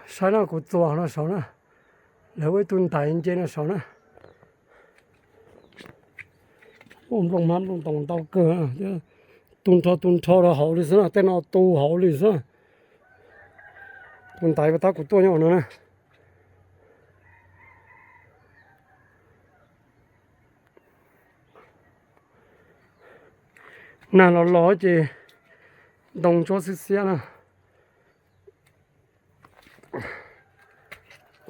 Saib no kuv txuas no saud na, lawv ua ib tug ntaiv nce no saud na. Ua nplooj hmab nplooj ntoos ntau kawg, tu nrho tu nrho rau hauv li xwb na, tej no tu hauv li xwb. Tus ntaiv uas tab kuv tuaj nyob no na. Nag los los ces ntoo ntsuab xiab xiab na.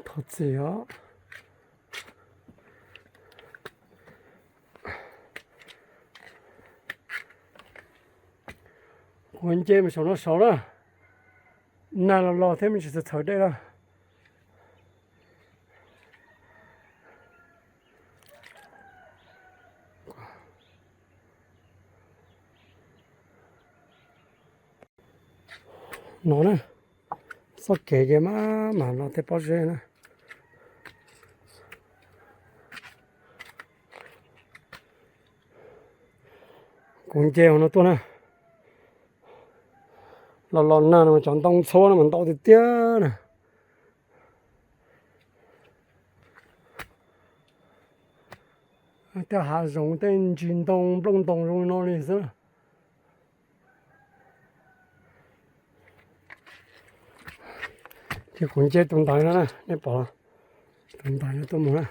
Thov txim os. Kuv nce mus saum no saud na. Nag los los thiab me ntsis txhawv txhawv dej na. No na, txoj kev ces maj mam no tej pob zeb na. Kuv nce hauv no tuaj na. Los los nag no cov ntoo txhua no mas ntau tiag tiag na. Tej hav zoov tej ntsis ntoo nplooj ntoos zoo li no li xwb. Ces kuv nce tus ntaiv no na, nej pom tus ntaiv no tuaj mus na.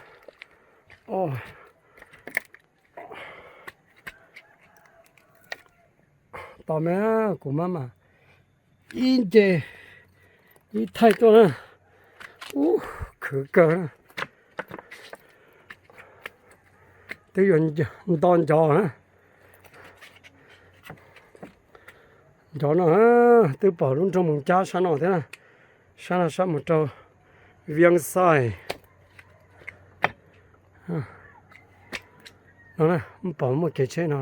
Tos me, kuv maj mam ib nce ib thaij tuaj na. Ub, khwv kawg na. Twb yuav nto ncov na. Ncov no twb pom lub nroog Moos Cab sab no thiab na. Sab no sab mus rau Vias Xais. No pom muaj kev tsheb no.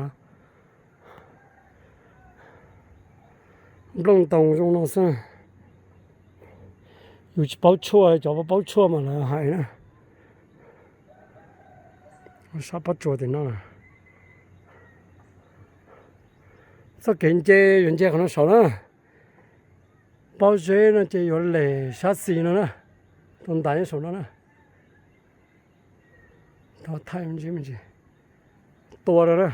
Nplooj ntoos zoo no xwb. Yus tsis paub tshuaj, cov paub tshuaj mas lawv hais na. Sab pob tsuas tim no. Txoj kev nce yuav nce qhov no saud na. Pob zeb no ces yuav lem sab xis no na. Tus ntaiv nyob saum no na. Thaij me ntsis me ntsis. Tua rau na.